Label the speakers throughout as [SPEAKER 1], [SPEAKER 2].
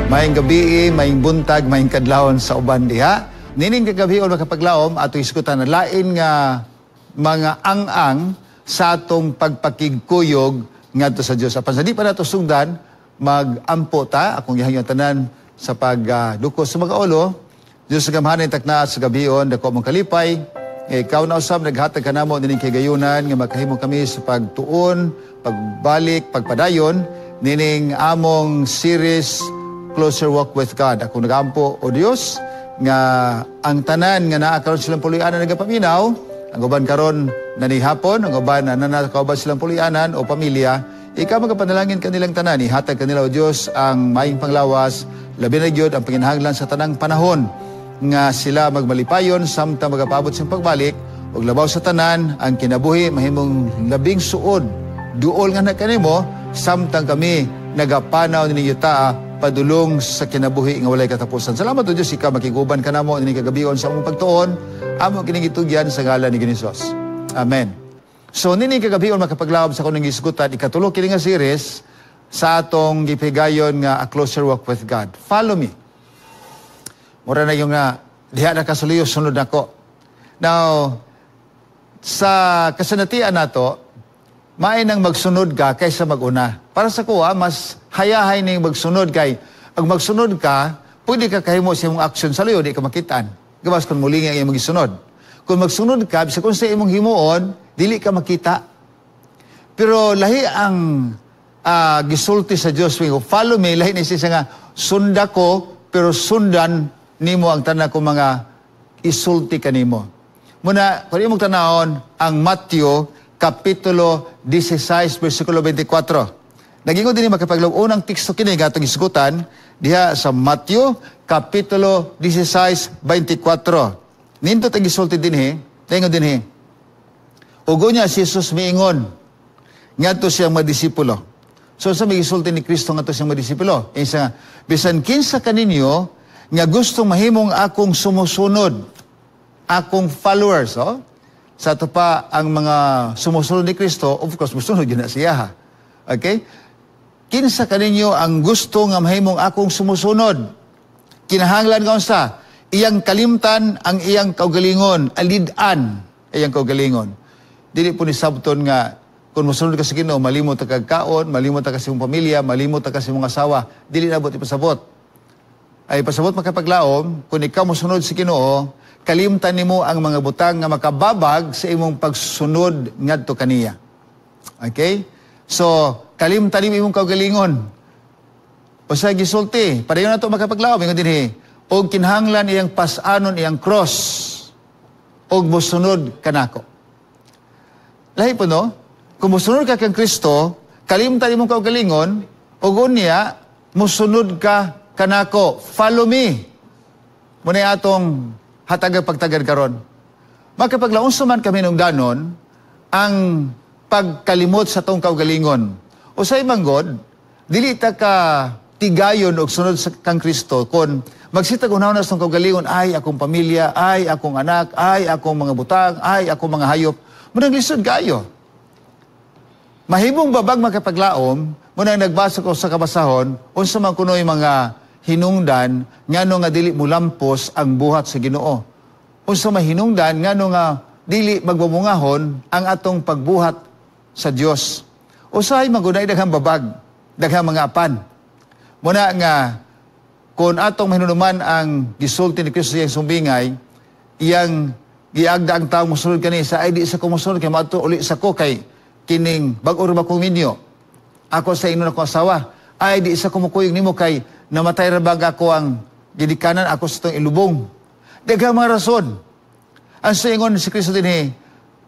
[SPEAKER 1] Maayong gabii, maayong buntag, maayong kadlawon sa uban diha. Nining kagabion, makapaglaom, ato isgutan na lain nga mga ang-ang sa atong pagpakigkuyog ngadto sa Dios. Apan sa di pa nato sugdan, mag-ampo ta. Akong gihangyo tanan sa pagduko sa mga ulo. Diyos sa gamhanan, takna sa gabion, dako mong kalipay. Eh, ikaw na usab naghatag kanamo nining kagayunan nga makahimo kami sa pagtuon, pagbalik, pagpadayon nining among series Closer Walk with God. Ako nagampo, O Dios, nga ang tanan nga naa karon silang puloy-anan nagapaminaw, ang uban karon nanihapon, ang uban na nakauban silang puloy-anan o pamilya, ikaw magapanalangin kanilang tanan, ihatag kanila, O Dios, ang maayong panglawas, labi na gyud ang panginahanglan sa tanang panahon nga sila magmalipayon samtang magapabot sa pagbalik ug labaw sa tanan ang kinabuhi mahimong labing suod duol nga kanimo samtang kami nagapanaw nining yuta padulong sa kinabuhi nga walay katapusan. Salamat, O Diyos, ikaw makiguban kanamo nining kagabion sa among pagtuon. Amo kining gitugyan sa ngalan ni Hesus. Amen. So nining kagabion, makapaglaom, sa akong gisgutan, ikatulo kini nga series sa atong gipigayon nga A Closer Walk with God. Follow me. Mura na yung nga diha na kasuliyo, sunod nako. Now, sa kasanatian nato, maay nang magsunod ka kaysa maguna. Para sa kuha, mas hayahay ning magsunod kay ang magsunod ka, pwede ka kahimo sa imong action sa luyo, di ka makitaan. Gawas kung muli nga imong gisunod. Kung magsunod ka, bisag kung sa imong himuon, dili ka makita. Pero lahi ang gisulti sa Dios, "Follow me," lahi ni siya nga sunda ko, pero sundan nimo ang tanan ko mga isulti kanimo. Muna, kung imong tanawon, ang Matthew, Kapitulo 16, versikulo 24. Nagingon din makapaglaom, unang teksto kini nga atong isgutan diha sa Matthew, Kapitulo 16, 24. Nindot ang gisulti dinhi, tingon dinhi. Ug unya si Jesus miingon ngadto siyang mga disipulo. So sa may gisulti ni Kristo ngadto siyang mga disipulo, isa nga, "Bisan kinsa kaninyo nga gusto mahimong akong sumusunod, akong followers," oh. Sa ato pa ang mga sumusunod ni Kristo, of course, musunod yun na siya, ha. Okay? "Kinsa kaninyo ang gusto nga mahimong akong sumusunod, kinahanglan nga unsa? Iyang kalimtan ang iyang kaugalingon, alid-an iyang kaugalingon." Dili po ni sabton nga kung mosunod ka sa Ginoo, malimot ka kaon, malimot ka sa imong pamilya, malimot ka sa imong asawa. Dili na buot ipasabot. Ay pasabot, makapaglaom, kung ikaw mosunod sa Ginoo, kalimtan nimo ang mga butang nga makababag sa imong pagsunod ngadto kaniya. Okay? So, kalimtan nimo imong kaugalingon. Usa gisulti, padayon nato, makapaglaom, ingon dinhi, "Og kinahanglan iyang pas-anon iyang cross og mosunod kanako." Lahi po, no? Kung mosunod ka kang Kristo, kalimtan imong kaugalingon, ug unya mosunod ka kanako. Follow me. Muna atong hatag pagtagad karon. Makapaglaom, man kami nung danon ang pagkalimot sa tong kaugalingon. Usay manggod, dili ta ka tigayon og sunod sa kang Kristo kon magsitag unahon na sa tong kaugalingon, ay akong pamilya, ay akong anak, ay akong mga butang, ay akong mga hayop. Munang lisod kayo. Mahimong babag, makapaglaom, munang nagbasa ko sa kabasahon, unsa man kuno'y mga hinungdan ngano nga dili mulampos ang buhat sa Ginoo. Unsa mahinungdan ngano nga dili magbumungahon ang atong pagbuhat sa Dios. Usahay magunay daghang babag, daghang mga apan. Muna nga kung atong mahinunuman ang gisulti ni Kristo iyang sumbingay, iyang giagda ang taong musunod kani sa ay di sa ko musunod kay maadto uli sa ko kay kining bag-o ra ba kong minyo. Ako sa ingon ako asawa, ay di sa ko mukuyog nimo kay namatay ra bag ako ang gidikanan ako sa itong ilubong. Daghang mga rason. Ang ingon si Kristo dinhi,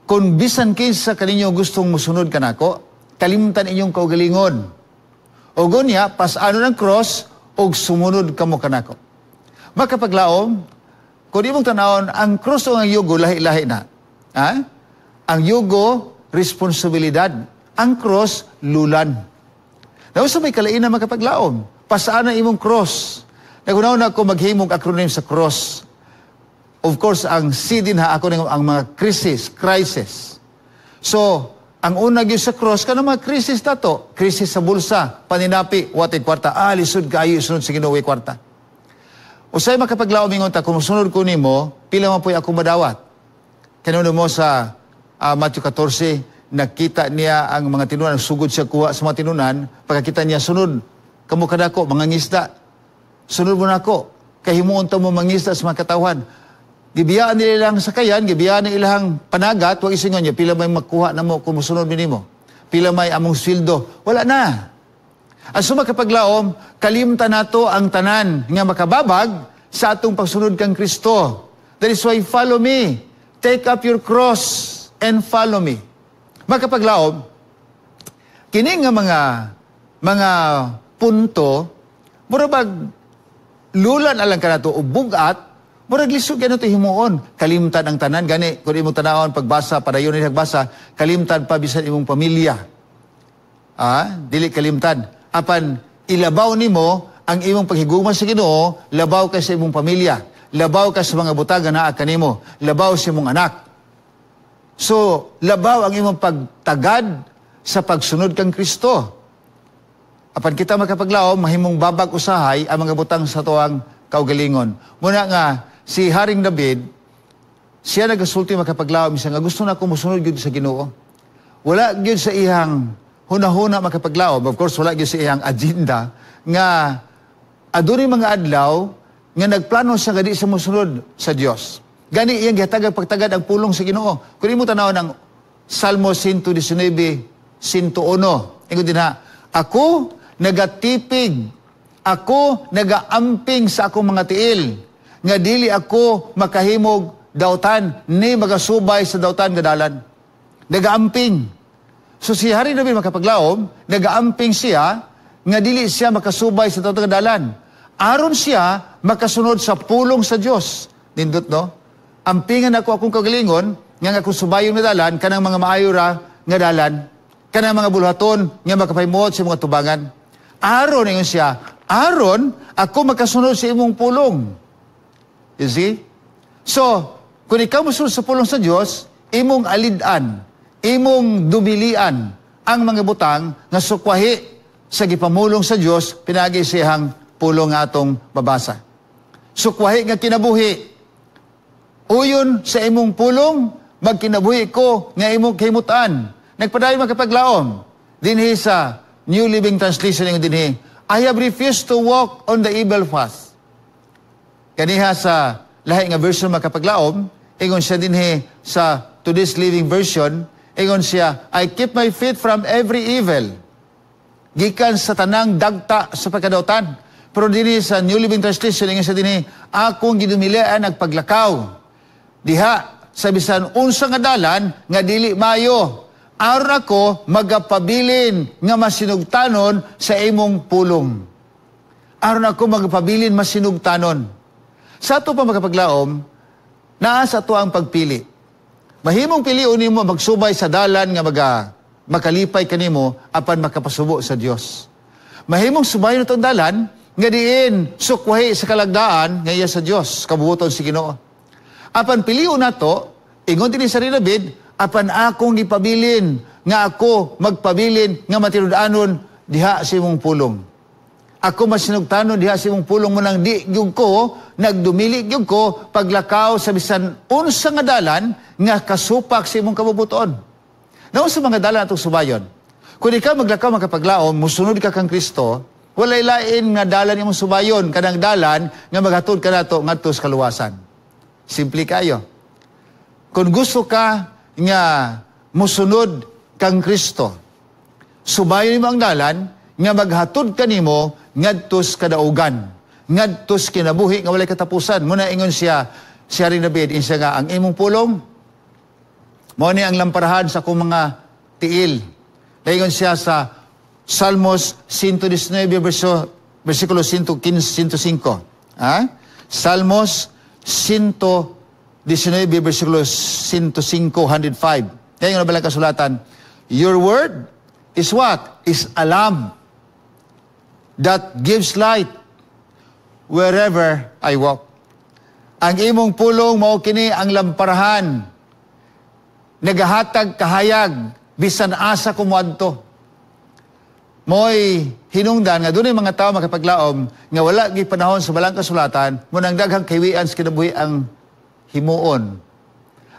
[SPEAKER 1] "Kung bisan kinsa kaninyo gustong musunod kanako, kalimtan inyong kaugalingon. O gunya, pasano ng cross, og sumunod kamo kanako." Makapaglaom, kung imong tanawon, ang cross o ang yugo, lahi-lahi na. Ha? Ang yugo, responsibilidad. Ang cross, lulan. Nausa may kalain na, makapaglaom. Pasaan ang imong cross. Nagunaw na ako maghimong acronym sa cross. Of course, ang C din ha, ako ng ang mga crisis, crisis. So, Ang una gyud sa cross kanang mga krisis nato, krisis sa bulsa, paninapi, wa tay kwarta, ah, lisod kaayo isunod sa Ginoo kwarta. Usay makapaglaom ingon ta, "Kung musunod ko nimo, pila man po'y ako madawat?" Kanuno mo sa Matthew 14, nakita niya ang mga tinunan, sugod siya kuha sa mga tinunan, pagkakita niya, "Sunod kamo kadako, mga ngisda. Sunod mo nako, kahimuon ta mo mangisda sa mga katawhan." Gibiyaan nila ilang sakayan, gibiyaan nila ilang panagat, wag isingon niya, "Pila may makuha na mo kung musunod nimo? Pila may among sweldo?" Wala na. Ang sumakapaglaom, kalimtan nato ang tanan nga makababag sa atong pagsunod kang Kristo. That is why, follow me. Take up your cross and follow me. Makapaglaom, kini nga mga punto, mura bag lulan alang kanato o bugat, murag lisod gano to himuon. Kalimtan ang tanan gani kung imong tanawon pagbasa padayon ni nagbasa, kalimtan pa bisan imong pamilya. Ah, dili kalimtan. Apan ilabaw nimo ang imong paghigugma sa Ginoo, labaw kay sa imong pamilya, labaw ka sa mga butang nga naa kanimo, labaw sa imong anak. So, labaw ang imong pagtagad sa pagsunod kang Kristo. Apan kita makapaglaom, mahimong babag usahay ang mga butang sa tuang kaugalingon. Muna nga, si Haring David, siya nagasulti, makapaglaom siya nga gusto na ako musunod gyud sa Ginoo. Wala gyud sa iyang hunahuna, makapaglaom, of course wala gyud sa iyang agenda nga adunay mga adlaw nga nagplano siya nga di siya mosunod sa Dios. Gani iyang gihatag pagtagad ang pulong sa Ginoo. Kung imo tan-awon ang Salmo 119, 101, ingon dinha, "Ako nagatipig, ako nagaamping sa akong mga tiil, nga dili ako makahimog dautan, ni magasubay sa dautan nga dalan." Nagaamping. So si Hari David, makapaglaom, nagaamping siya nga dili siya makasubay sa dautan nga dalan, aron siya makasunod sa pulong sa Dios. Nindot, no? Ampingan ako akong kagalingon nga akong subayon nga dalan kanang mga maayo ra nga dalan, kanang mga buluhaton nga makapahimuot sa mga tubangan. Aron, ingon siya, aron ako makasunod sa imong pulong. You see? So, kung ikaw mosunod sa pulong sa Dios, imong alid-an, imong dumilian ang mga butang nga sukwahi sa gipamulong sa Dios pinagi siyang pulong nga atong mabasa. Sukwahi nga kinabuhi. Uyon sa imong pulong, magkinabuhi ko nga imong kahimutan. Nagpadayon, makapaglaom. Dinhi sa New Living Translation, ingon dinhi, "I have refused to walk on the evil path." Kaniha sa lahi nga version, makapaglaom, ingon siya dinhi sa Today's Living Version, ingon siya, "I keep my feet from every evil." Gikan sa tanang dagta sa pagkadautan. Pero dinhi sa New Living Translation, ingon siya dinhi, "Akong gidumilian ang paglakaw diha sa bisan unsa nga dalan nga dili mayo, aron ako magapabilin nga masinugtanon sa imong pulong." Aron ako magapabilin masinugtanon. Sa ato pa, makapaglaom, naa sa ato ang pagpili. Mahimong pilion nimo magsubay sa dalan nga maga makalipay kanimo apan makapasubo sa Dios. Mahimong subayon itong dalan nga diin sukwahi sa kalagdaan nga iya sa Dios, kabuoton si Ginoo. Apan pilion nato, ingon dinhi sa David, "Apan akong gipabilin nga ako magpabilin nga matinud-anon diha sa imong pulong. Ako masinugtanon diha sa imong pulong." Mo nang di gyud ko nagdumili gyud ko paglakaw sa bisan unsa nga dalan nga kasupak sa imong kabubuton. Naunsa mga dalan atong subayon? Kung ikaw maglakaw, makapaglaom, musunod ka kang Kristo, walay lain nga dalan imong subayon, kanang dalan nga maghatod kanato ngadto sa kaluwasan. Simple kayo. Kung gusto ka nga musunod kang Kristo, subayon nimo ang dalan nga maghatod kanimo ngadto sa kadaugan, ngadto sa kinabuhi nga walay katapusan. Muna ingon siya, si Haring David, ingon siya nga ang imong pulong mao ni ang lamparahan sa akong mga tiil. Ingon siya sa Salmos 119 versikulo 115, 105. Ha? Salmos 119 versikulo 105, 105. Kaya nga ba kasulatan? "Your word is" what? "Is a lamp that gives light wherever I walk." Ang imong pulong mao kini ang lamparahan. Nagahatag kahayag Bisan asa ko moadto. Mo'y hinungdan nga dunay mga tao, makapaglaom, nga wala gi panahon sa Balang Kasulatan mo nang daghang kahiwian sa kinabuhi ang himuon.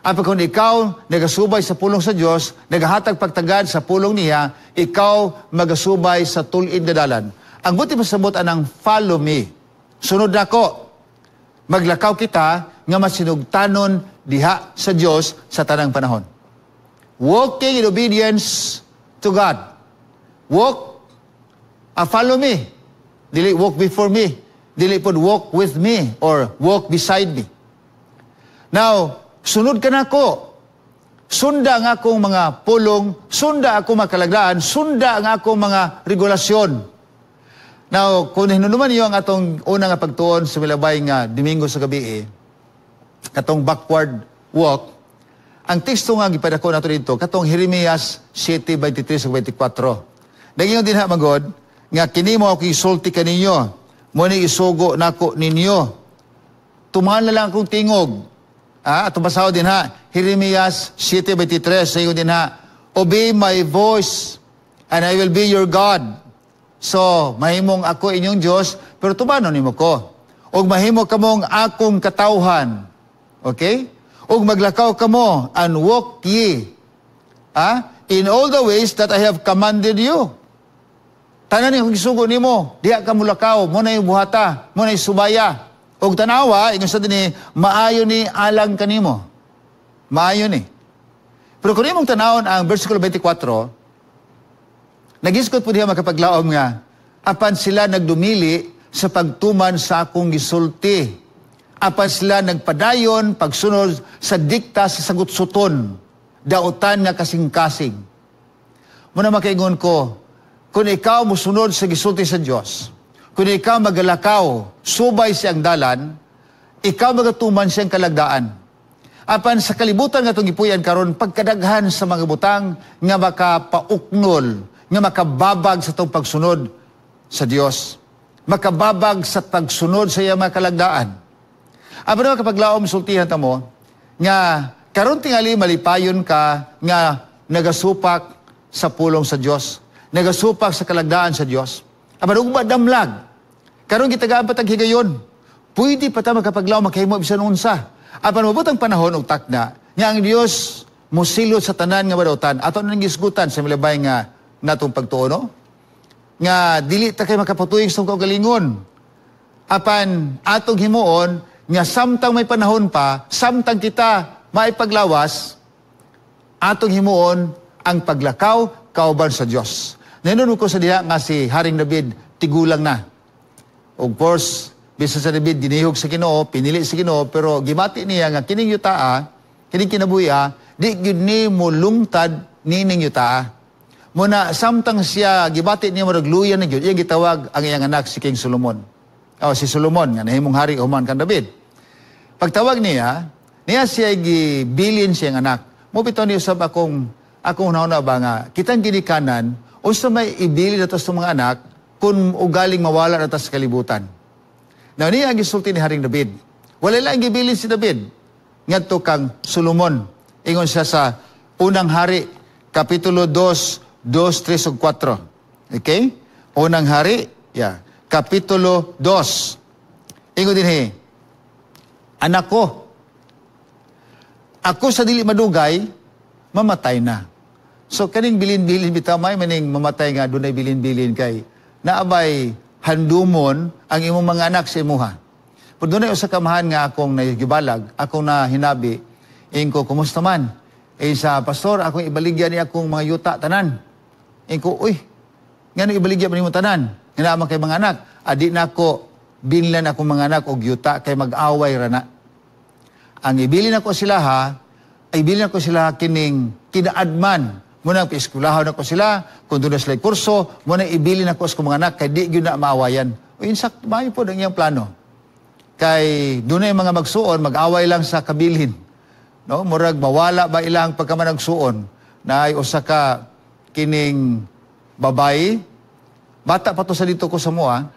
[SPEAKER 1] Apan kung ikaw nagasubay sa pulong sa Dios, nagahatag pagtagad sa pulong niya, ikaw magasubay sa tul-id nga dalan. Ang buot pasabot anang "follow me." Sunod nako. Maglakaw kita nga masinugtanon diha sa Dios sa tanang panahon. Walking in obedience to God. Walk, follow me. Dili walk before me. Dili pod walk with me or walk beside me. Now, sunod ka nako. Sunda ang akong mga pulong, sunda akong mga kalagdaan, sunda ang akong mga regulasyon. Now, kung hinunuman niyo ang atong unang nga pagtuon sa milabay nga Domingo sa gabi, eh, katong backward walk, ang teksto nga gipadako nato dito, katong Jeremias 7:23 ug 24. Nagingon dinha magod, nga kini mo ako isulti kaninyo, mo ni isugo nako ninyo. Tuman na lang akong tingog. Ah, atong basahon din ha. Jeremias 7:23, sayo din ha. "Obey my voice and I will be your God." So, mahimong ako inyong Diyos, pero tumanon nimo ko. Ug mahimo kamong akong katawhan. Okay? Ug maglakaw kamo and walk ye, ah, in all the ways that I have commanded you. Tanan ni gisugo nimo, diha ka mulakaw, mo na yung buhata, mo na yung subaya. Ug tanawa, ingon sa dinhi, maayo ni alang kanimo. Maayo ni. Pero kung imong tanawon ang versikulo 24, nagisgot po diha, makapaglaom, nga, apan sila nagdumili sa pagtuman sa akong gisulti. Apan sila nagpadayon pagsunod sa dikta sa sagutsuton, dautan nga kasing-kasing. Muna makaingon ko, kung ikaw musunod sa gisulti sa Dios, kung ikaw magalakaw, subay siyang dalan, ikaw magatuman siyang kalagdaan. Apan sa kalibutan nga itong gipuy-an karon, pagkadaghan sa mga butang nga makapauknol, nga makababag sa itong pagsunod sa Dios. Makababag sa pagsunod sa iyang mga kalagdaan. Apan naman kapaglaom, sultihan ta mo, nga karon tingali malipayon ka nga nagasupak sa pulong sa Dios, nagasupak sa kalagdaan sa Dios. Apan ugma damlag, karon gitagaan pa tag higayon. Pwede pa ta, makapaglaom, makahimo bisan unsa. Apan mabot ang panahon og takna nga ang Dios mosilot sa tanan nga badautan. Ato nang gisgutan sa milabay nga natong pagtuo, no? Nga dili ta kay makapatuyig sa kaugalingon. Apan atong himuon nga samtang may panahon pa, samtang kita maipaglawas, atong himuon ang paglakaw kauban sa Dios. Nahinunod ko sa diha nga si Haring David tigulang na. Of course, bisan sa David dinihog sa Ginoo, pinili sa Ginoo, pero gimati niya nga kining yutaa, kining kinabuhi, di gyud ni mulungtad nining yutaa. Muna samtang siya gibati niya murag luya na gyud, iyang gitawag ang iyang anak si King Solomon. Oh, si Solomon nga nahimong hari human kan David. Pagtawag niya, niya siya gibilin siyang anak. Mo bitaw niya usab akong akong hunahuna ba nga kitang ginikanan unsa may ibilin nato sa mga anak kung ugaling mawala na ta sa kalibutan. Now, niya ang gisulti ni Haring David. Wala lang gibilin si David ngadto kang Solomon. Ingon siya sa Unang Hari, Kapitulo 2, 2, 3 ug 4. Okay? Unang Hari, yeah. Kapitulo 2. Ingon dinhi, "Anak ko, ako sa dili madugay, mamatay na." So kaning bilin-bilin bitaw, may maning mamatay nga dunay bilin-bilin kay naabay handumon ang imong mga anak sa imuha. Pero dunay usa ka amahan nga akong nagibalag, akong nahinabi, ingko, "Kumusta man?" "Eh sa pastor, akong ibaligya ni akong mga yuta tanan." Ingko, "Uy, ngano ibaligya man nimo tanan? Nga naa man kay mga anak." "Adi na ako binlan akong mga anak og yuta kay mag-away ra na. Ang ibilin ako sila ha, ay ibilin ako sila kining kinaadman. Muna paeskwelahon ako sila, kung doon na sila kurso, muna ibilin ako sa mga anak, kay di gyud na maawayan." O insakto, maayo po ang iyang plano. Kay doon na yung mga magsuon, mag-away lang sa kabilin. No? Murag mawala ba ilang pagkamanagsuon na ay usa ka kining babae, bata pa to sa dito ko sa mua,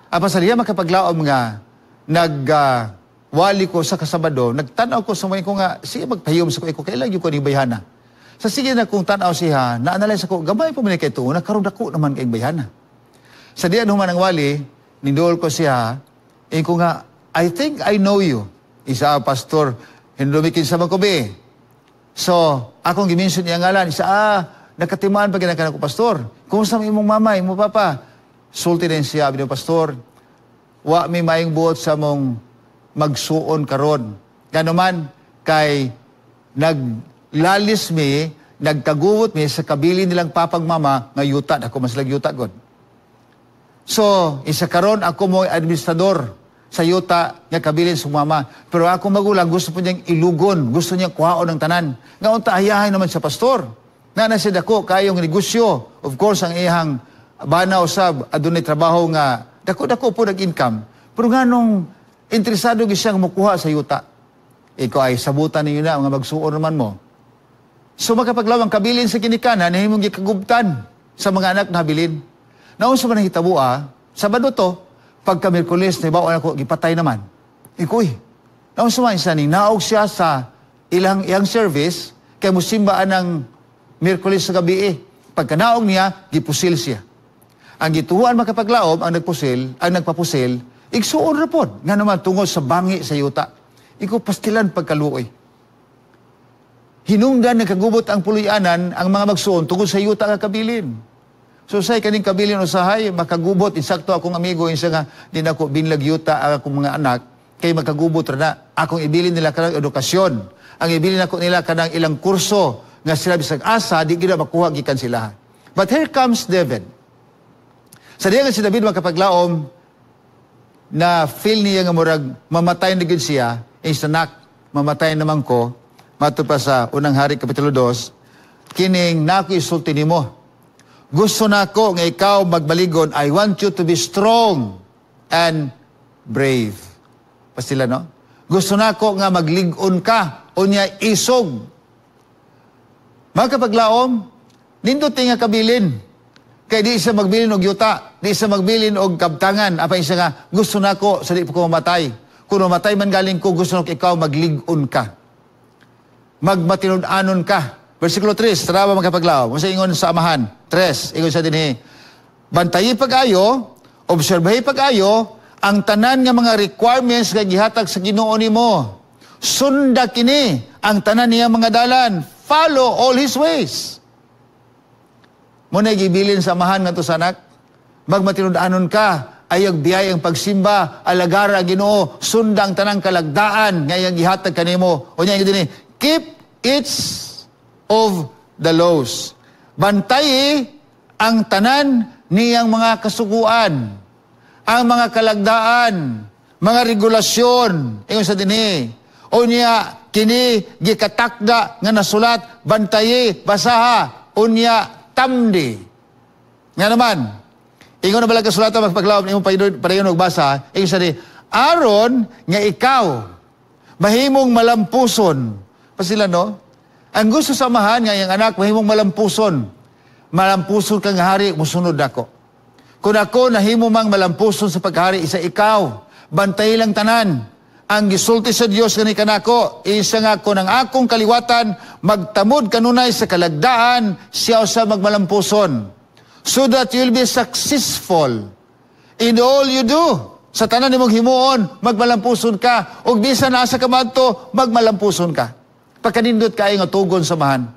[SPEAKER 1] apan sa diha, makapaglaom, nga nag wali ko sa kasabado, nagtanaw ko sa mga ko nga, sige magpahiyom sa ko, kailan yung ko ni bayhana. Sa sige na kung tanaw siya, na-analyze ako, gamay pa man kay tuon, karon dako naman kay bayhana. Sa diyan human ang wali, nindol ko siya, eh ko nga, "I think I know you." Isa, "Pastor, hindumikin sa man ko be." So, akong gimension niya ngalan, isa, "Nakatimaan pa ginakan ko, Pastor. Kumusta mo imong mama, imong papa?" Sulti din siya, bino, "Pastor, wa mi maayong buot sa mong magsuon karon. Ganuman, kay naglalis mi, nagkaguwot mi sa kabili nilang papag mama nga yuta, ako mas yuta god. So, isa karon ako mo administrador sa yuta nga kabilin sa mama. Pero ako magulang gusto po niyang ilugon, gusto niyang kuhaon ng tanan. Nga unta ayahay naman sa pastor. Nga na siya dako kayong negosyo. Of course, ang iyang bana usab adunay trabaho nga dako-dako po nag-income. Pero nga nung interesado gyud siyang mukuha sa yuta. Ikaw ay sabutan ninyo na mga magsuon naman mo." So makapaglaom, ang kabilin sa ginikanan, nahimong gikagubtan sa mga anak na habilin. Naunsa man ang hitabo ah, Sabado to, pagka Miyerkules, nahibaw ako, gipatay naman. Ikoy, naunsa man siya, ning naog siya sa ilang iyang service, kay musimbaan ng Miyerkules sa gabi eh. Pagka naog niya, gipusil siya. Ang gituhuan, makapaglaom, ang nagpusil, ang nagpapusil, igsuon ra pod. Nga naman tungod sa bangi sa yuta. Iko pastilan pagkaluoy. Hinungdan nagkagubot ang puloy-anan ang mga magsuon tungod sa yuta nga kabilin. So say kaning kabilin usahay makagubot insakto akong amigo insa nga di nako binlag yuta ang akong mga anak kay makagubot ra na. Akong ibilin nila kanang edukasyon. Ang ibilin nako nila kanang ilang kurso nga sila bisag asa di gid makuha gikan sila. But here comes David. Sa diya nga si David, makapaglaom, na feel niya nga murag mamatay na gid siya, is anak, mamatay naman ko, mato pa sa Unang Hari kapitulo 2, kining nako isulti nimo. Gusto nako nga ikaw magbaligon, I want you to be strong and brave. Pastila, no? Gusto nako nga maglig-on ka, unya isog. Makapaglaom, nindot nga kabilin. Kay di siya magbilin og yuta, di siya magbilin og kabtangan, apay siya nga, gusto nako sa di pa ko mamatay. Kung mamatay man galing ko, gusto nako ikaw maglig-on ka. Magmatinud-anon ka. Versikulo 3, tara ba makapaglaom? Unsa ingon sa amahan? 3, ingon sa dinhi. Bantayi pag-ayo, obserbahi pag-ayo, ang tanan nga mga requirements nga gihatag sa Ginoo nimo. Sunda kini ang tanan niya mga dalan. Follow all his ways. Muna gibilin sa amahan ngadto sa anak. Magmatinud-anon ka, ayag biyay ang pagsimba, alagara ang Ginoo, sundang tanang kalagdaan nga iyang gihatag kanimo. Unya ingon dinhi, keep each of the laws. Bantayi ang tanan niyang mga kasuguan, ang mga kalagdaan, mga regulasyon, ingon sa dinhi. O niya, kini gikatakda nga nasulat, bantayi, basaha, unya, tamdi. Nga naman, ingon na bala kasulatan, magpaglaom imong padayon og basa, ingon sa di, aron nga ikaw mahimong malampuson. Pasila no? Ang gusto sa amahan nga iyang anak mahimong malampuson. Malampuson kang hari, musunod ako. Kung ako nahimo mang malampuson sa paghari, isa ikaw, bantay lang tanan. Ang gisulti sa Dios kani kanako, isa nga kon ang akong kaliwatan magtamod kanunay sa kalagdaan, siya usa magmalampuson. So that you'll be successful in all you do. Sa tanan nimong himuon, magmalampuson ka. Ug bisan asa ka madto, magmalampuson ka. Pagkanindot kaayo nga tugon sa amahan.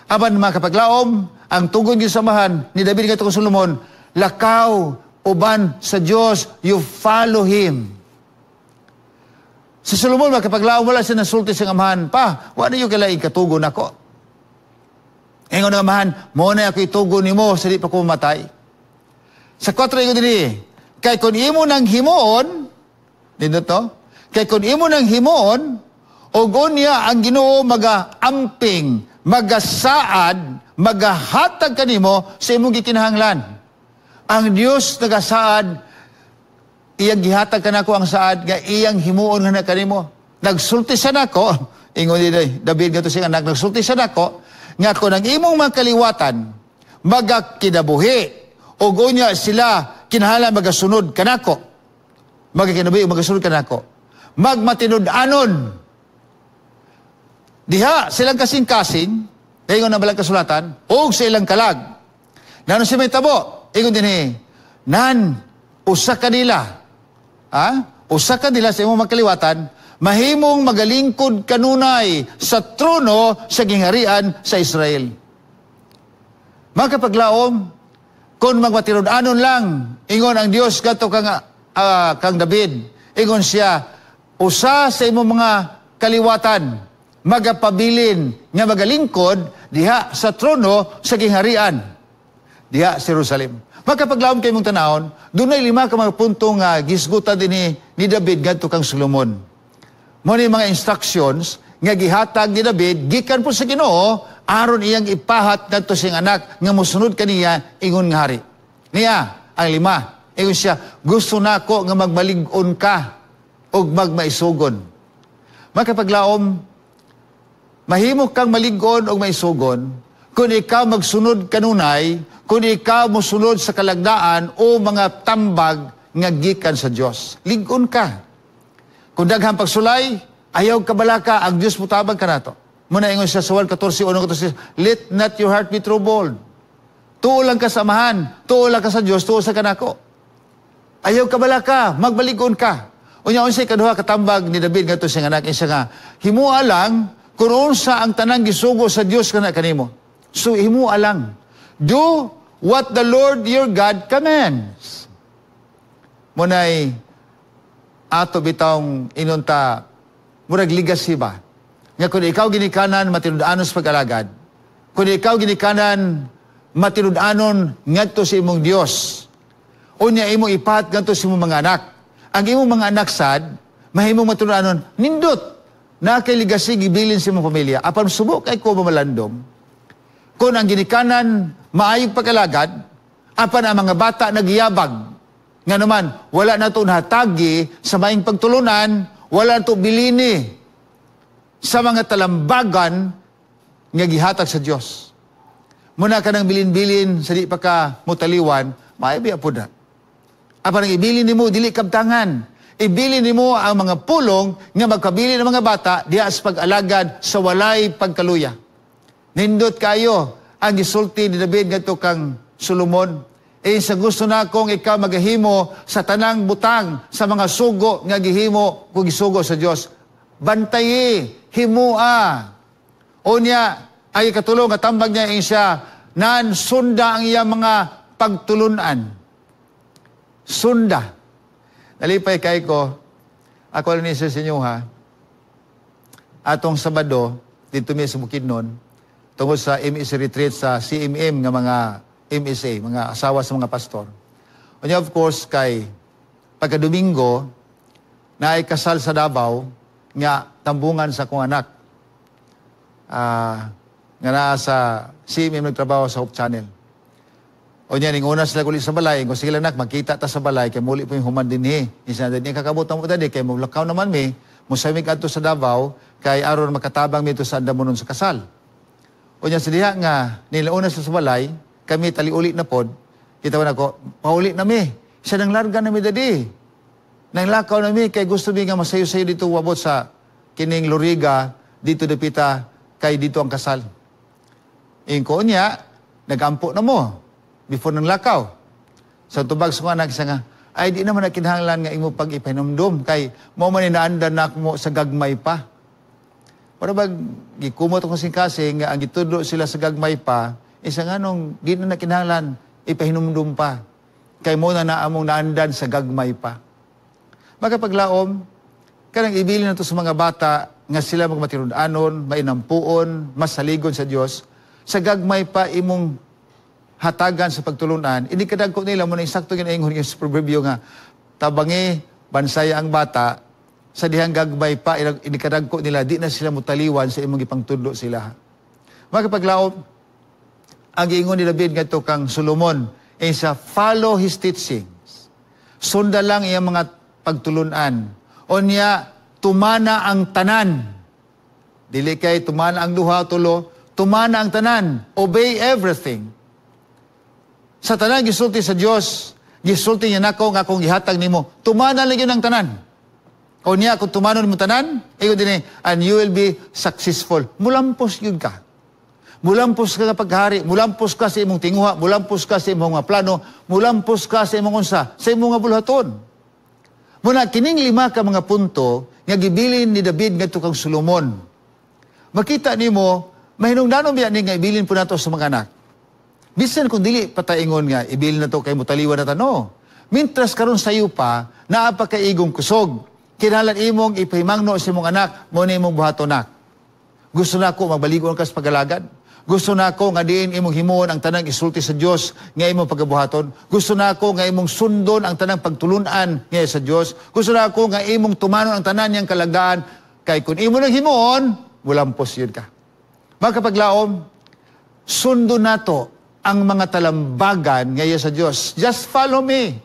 [SPEAKER 1] Apan mga kapaglaom, ang tugon gyud sa amahan ni David ngadto kang Solomon, lakaw uban sa Dios, you follow him. Si Solomon, makapaglaom, wala siya nasulti sa amahan, "Pa, wala yung kailangan katugon ako." Ingon ng amahan, "Mo na ako itugon nimo sa di pa ko mamatay." Sa 4 ingon dinhi, kay kung imo nang himuon, nindot to, kay kung imo nang himuon, ug unya ang Ginoo maga-amping, magasaad, magahatag kanimo sa imong gikinahanglan. Ang Dios nagasaad, iyang gihatag kanako ang saad nga iyang himuon nga na kanimo. Nagsulti sa nako, ingon ni David ngadto siyang anak, nagsulti sa nako nga kung ang imong mga kaliwatan magakinabuhi ug unya sila kinahanglan magasunod kanako. Magakinabuhi ug magasunod kanako. Magmatinud-anon. Diha silang kasing-kasing Ingon ang balang kasulatan, og sa ilang kalag. Ngano siya mahitabo? Ingon dinhi, nan, usa kanila, ha? Usa kanila sa imong magkaliwatan, mahimong magalingkod kanunay sa trono sa gingharian sa Israel. Makapaglaom, kung magmatinud-anon lang, ingon ang Dios kadto kang David, ingon siya, usa sa imong mga kaliwatan, magapabilin nga magalingkod diha sa trono sa gingharian, diha sa Jerusalem. Makapaglaom kay mong tanawon, dunay lima ka mga punto nga gisgutan dinhi ni David ngadto kang Solomon. Mao ni mga instructions nga gihatag ni David gikan po sa Ginoo aron iyang ipahat ngadto sa iyang anak nga mosunod kaniya ingon nga hari. Niya ang lima. Ingon siya, gusto nako nga magmalig-on ka ug magmaisugon. Makapaglaom, mahimo kang malig-on og maisugon kung ikaw magsunod kanunay, kung ikaw mosunod sa kalagdaan o mga tambag nga gikan sa Dios. Lig-on ka. Kung daghang pagsulay, ayaw kabalaka, ang Dios mutabang kanato. Muna ingon siya sa 1:14, 1:14, "Let not your heart be troubled." Tuo lang ka sa Amahan, tuo lang ka sa Dios, tuo sa kanako. Ayaw kabalaka, magmalig-on ka. Unya unsay kaduha katambag ni David ngadto sa anak, siya nga, himua lang kung unsa ang tanang gisugo sa Dios kana kanimo. So himua lang. Do what the Lord your God commands. Munay ato bitawng inunta murag legacy ba? Nga kung ikaw ginikanan matinud-anon sa pag-alagad, kung ikaw ginikanan matinud-anon ngadto sa imong Dios, unya imo ipahat ngadto sa imong mga anak. Ang imong mga anak sad mahimong matinud-anon, nindot na kay legacy gibilin sa imong pamilya. Apan subo kay ko mamalandong kung ang ginikanan maayong pag-alagad, apan ang mga bata nagiyabag. Nga naman, wala na ito nahatagi sa maing pagtulunan, wala na ito bilini sa mga talambagan nga gihatag sa Dios. Muna ka ng bilin-bilin sa di pa ka mutaliwan, maayo biya po na. Apan ang ibilin nimo dili kabtangan. Ibilin nimo ang mga pulong nga magkabilin ng mga bata diha sa pag-alagad sa walay pagkaluya. Nindot kayo ang gisulti ni David ngadto kang Solomon. Eh, sa gusto na akong ikaw magahimo sa tanang butang sa mga sugo nga gihimo kung gisugo sa Dios. Bantayi, himua. Unya, ay katulong nga tambag niya siya, nan sunda ang iyang mga pagtulunan. Sunda. Nalipay kay ko, ako lang sa inyo ha, atong Sabado, dito mi sa Bukidnon, tungod sa MSA retreat sa CMM nga mga MSA, mga asawa sa mga pastor. Unya of course, kay pagka-Domingo, na ay kasal sa Davao, nga tambungan sa akong anak. Nga naa sa CMM nagtrabaho sa Hope Channel. Unya, ning una sila uli sa balay, kung sige lang nak, magkita ta sa balay, kay muli po yung human dinhi. Isa na din, kakabot mo dali, kay mulakaw naman mi, musamig adto sa Davao, kay aron makatabang mi sa andamonon sa kasal. Unya sa diha nga, nilauna sila sa balay, kami taliuli na pod, kita ko na ko, pauli na mi. Siya nang larga na mi dadi. Nang lakaw na mi, kay gusto mi nga masayo-sayo dito wabot sa kining Loriga, dito dapita, kay dito ang kasal. Ingko niya, nagampo na mo, before nang lakaw. Sa tubag sa anak, siya nga, ay di naman na kinahanglan nga imo pag-ipahinumdum, kay mo man inaandan na mo sa gagmay pa. Para bag, gikumot akong singkasing, nga ang gitudlo sila sa gagmay pa, isa nga nung di na kinahanglan, ipahinumdum pa. Kay mo na naamong naandan sa gagmay pa. Makapaglaom, kanang ibilin na to sa mga bata nga sila magmatinud-anon, mainampuon, masaligon sa Dios, sa gagmay pa imong hatagan sa pagtulunan, hindi kadagko nila mo na insakto ginaingon yung sa proverbio nga, tabangi, bansaya ang bata, sa dihang gagmay pa, hindi kadagko nila, di na sila mutaliwan sa imong gipangtudlo sila. Makapaglaom, ang giingon ni David ngadto kang Solomon, ay sa follow his teachings. Sunda lang iyang mga pagtulunan. O niya, tumana ang tanan. Dili kay tumana ang duha tulo, tumana ang tanan. Obey everything. Sa tanan gisulti sa Dios, gisulti niya nako nga akong gihatag nimo, tumana lang yun ang tanan. O niya, kung tumanon mo tanan, ingon din and you will be successful. Mulampos yun ka. Mulampos ka nga paghari, mulampos ka sa imong tinguha, mulampos ka sa imong mga plano, mulampos ka sa imong unsa, sa imong mga bulhaton. Muna kining lima ka mga punto nga gibilin ni David ngadto kang Solomon. Makita nimo, mahinungdanon biya ni nga ibilin po nato sa mga anak. Bisan kung dili pataingon nga ibilin na to kay mutaliwan na ta, no. Mintras karon sayo pa, naa pa kay igong kusog. Kinahanglan imong ipahimangno sa imong anak, mo na imong buhaton, nak. Gusto na ako magbaligon ka sa pag-alagad. Gusto na ako nga diin imong himuon ang tanang isulti sa Dios nga imong pagabuhaton. Gusto na ako nga imong sundon ang tanang pagtulunan nga sa Dios. Gusto na ako nga imong tumanon ang tanan niyang kalagdaan, kay kung imo nang himuon, mulampos yun ka. Makapaglaom, sundon nato ang mga talambagan nga sa Dios. Just follow me.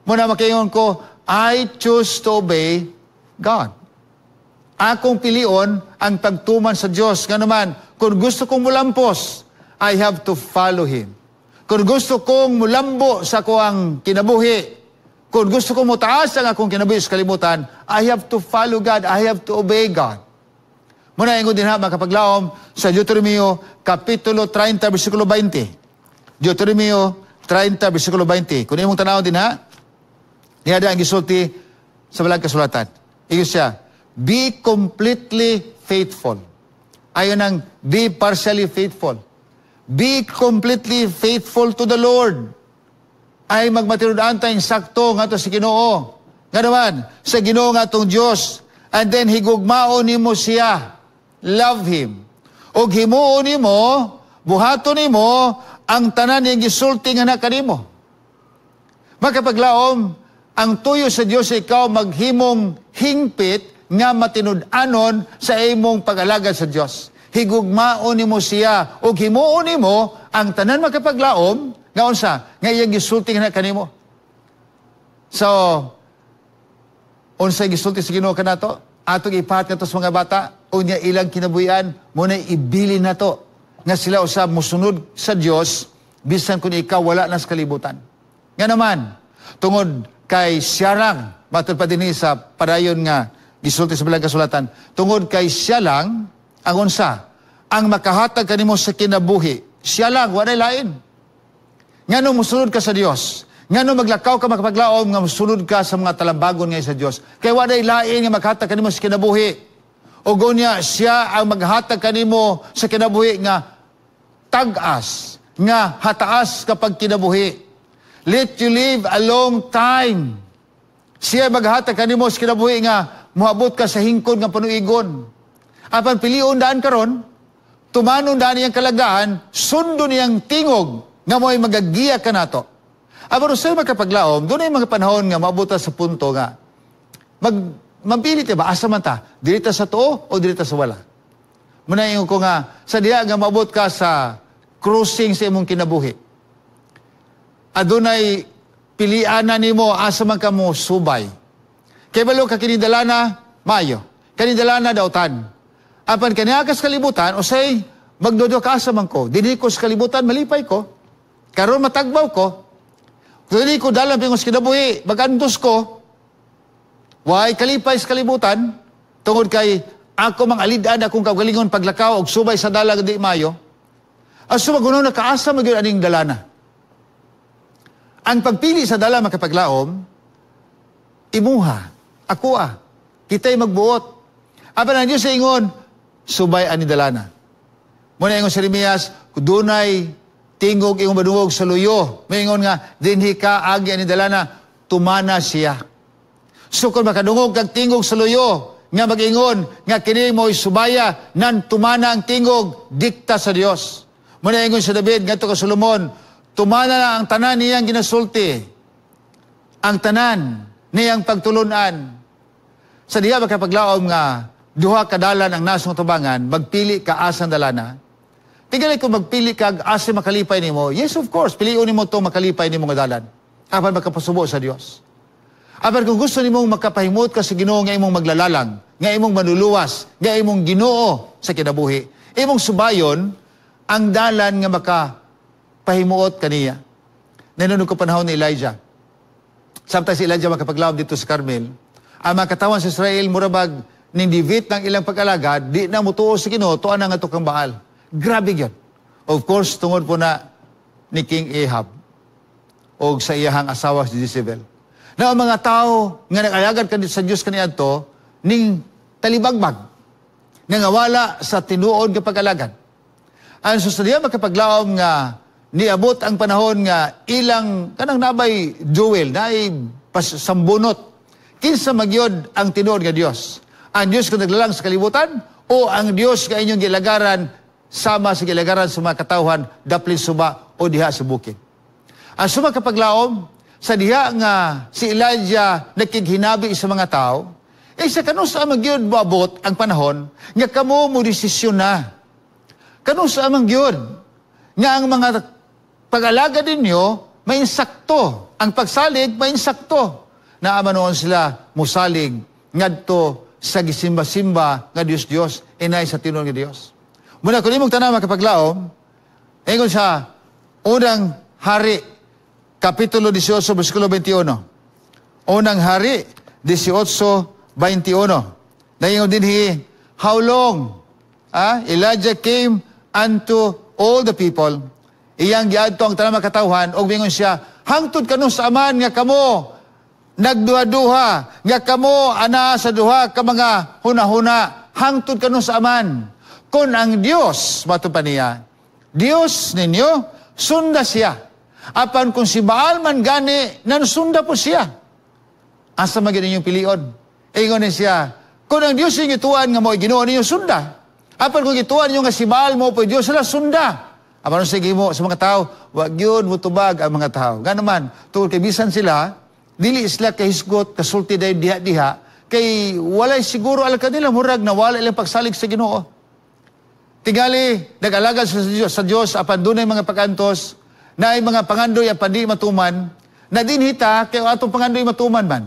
[SPEAKER 1] Muna makaingon ko, I choose to obey God. Akong pilion ang pagtuman sa Dios. Nga naman, kung gusto kong mulampos, I have to follow Him. Kung gusto kong mulambo sa akuang kinabuhi, kung gusto kong mutaas ang akong kinabuhi sa kalibutan, I have to follow God. I have to obey God. Muna ingon din ha, makapaglaom sa Deuteronomio, Kapitulo 30, versikulo 20. Deuteronomio 30, versikulo 20. Kung imong tanaw din ha, niya ang gisulti sa balang kasulatan. Ingon siya, "Be completely faithful." Ayon ang be partially faithful. Be completely faithful to the Lord. Ay magmatinud-an tayong sakto ngadto sa Ginoo. Nga naman, sa Ginoo nga atong Dios. And then higugmaon nimo siya. Love Him. Og himuon nimo, buhaton nimo ang tanan niyang gisulti nga na kanimo. Makapaglaom, ang tuyo sa Dios, ikaw maghimong hingpit nga matinud-anon sa imong pag-alagad sa Dios. Higugmaon nimo siya ug himuon nimo ang tanan, makapaglaom, nga unsa nga iyang gisulti nga kanimo. So, unsa gisulti sa Ginoo kanato? Atong ipahat kato sa mga bata unya ilang kinabuhian mo na ibilin nato nga sila usab musunod sa Dios bisan kung ikaw wala na sa kalibutan. Nga naman, tungod kay siya lang, matud pa dinhi sa padayon nga gisulti sa balang kasulatan, tungod kay siya lang ang unsa, ang makahatag kanimo sa kinabuhi. Siya lang, walay lain. Ngano musunod ka sa Dios? Ngano maglakaw ka, makapaglaom, nga musunod ka sa mga talambagon ngay sa Dios? Kay walay lain nga makahatag kanimo sa kinabuhi. O gunya siya ang maghatag kanimo sa kinabuhi nga tag-as, nga hataas kapag kinabuhi. Let you live a long time. Siya maghatag kanimo sa kinabuhi nga moabot ka sa hingkod nga panuigon. Apan pilion daan karon, tumanon daan iyang kalagaan, sundon niyang tingog nga mo'y magagiya ka nato. Apan usay, magkapaglaom, doon ay mga panahon nga maabot ta sa punto nga mag mapili ba, asa man ta, dili ta sa tuo o dili ta sa wala. Muna ingon ko nga sa diha nga maabot ka sa crossing sa imong kinabuhi, adunay pilian na nimo asa man ka mo subay. Kay balo ka kini dalana maayo, kini dalana dautan. Apan kaniya ka sa kalibutan, usay magdodo ka, asa man ko? Dinhi ko sa kalibutan malipay ko. Karon matagbaw ko. Dili ko dalam pingos kinabuhi, magandos ko. Way kalipay sa kalibutan tungod kay ako mang alid-an akong kaugalingon paglakaw og subay sa dalag di mayo. Aso maguno na kaasa magyud aning dalana. Ang pagpili sa dala, makapaglaom, imuha, ako ah, kita'y magbuot. Apan ang Diyos sa ingon, subay ani dalana. Muna ingon si Jeremias, dunay tingog imong madungog sa luyo. Maingon nga, dinhi ka agi ani dalana, tumana siya. So kung makadungog kag tingog sa luyo, nga mag-ingon, nga kini mo'y subaya, nan tumana ang tingog, dikta sa Dios. Muna ingon si David, ngadto ka Solomon, tumana na ang tanan niyang ginasulti. Ang tanan niyang pagtulunan. Sa diha, makapaglaom, nga duha ka dalan ang nasong tubangan, magpili ka asang dalana. Tingali kung magpili ka asa makalipay nimo, yes, of course, piliun nimo to makalipay nimo nga dalan. Apan makapasubo sa Dios. Apan kung gusto nimong makapahimot ka sa Ginoo nga imong maglalalang, nga imong manluluwas, nga imong Ginoo sa kinabuhi, imong subayon ang dalan nga makapahimuot kaniya. Nanonood ko panahon ni Elijah. Samtang si Elijah, makapaglaom, dito sa Carmel, ang mga katawan sa Israel murabag ning divit ng ilang pag-alagad, di na mutuo sa Ginoo, tuan na nga kang Baal. Grabe yun. Of course, tungod po na ni King Ahab o sa iyahang asawa si Jezebel. Na ang mga tao nga nag-alagad sa Diyos kaniadto ning talibagbag nga wala sa tinuod nga pag-alagad. Ang susunod makapaglaom nga niabot ang panahon nga ilang kanang nabay duel, naay sambunot. Kinsa magyod ang tinuod nga Dios? Ang Dios nga naglalang sa kalibutan o ang Dios nga inyong gilagaran sama sa gilagaran sa mga katawhan daplin suba o diha sa bukid? Ang suma kapaglaom sa diha nga si Elijah nakighinabi sa mga tao, eh sa kanusa magyud moabot ang panahon nga kamo mo desisyon na. Kanusa man gyud nga ang mga pag-alaga ninyo may insakto. Ang pagsalig may insakto. Naama noon sila musalig ngadto sa gisimba-simba nga Dios-Dios inay sa tinuod nga Dios. Muna kung imong tanaw makapaglaom, ingon sa Unang Hari, Kapitulo 18, versikulo 21. Unang Hari, 18, 21. Naingon dinhi, "How long?" Elijah came unto all the people. Iyang giadto ang tanang makatawhan ug mingon siya, "Hangtod kanusa man nga kamo nagduha-duha, nga kamo ana sa duha ka mga hunahuna, hangtod kanusa man? Kung ang Dios," mato pa niya, "Dios ninyo, sunda siya. Apan kung si Baal man gani, nansunda po siya. Asa man gyud inyong pilion?" Ingon ni siya, "Kung ang Dios inyong gituan nga mo Ginoo ninyo, sunda. Apan kung gituan ninyo nga si Baal mo po Dios, sila sunda." Apan sa gihimo sa mga tao, wag yun mutubag ang mga tao. Nga naman, tungod kay bisan sila, dili sila kahisgot, kasulti dayon diha-diha, kay walay siguro al kanila, murag nawala ilang pagsalig sa Ginoo. Tingali, nag-alagad sa Diyos, apan dunay mga pag-antos, na ay mga pangandoy apan di matuman, na dinhita, kay atong pangandoy matuman man.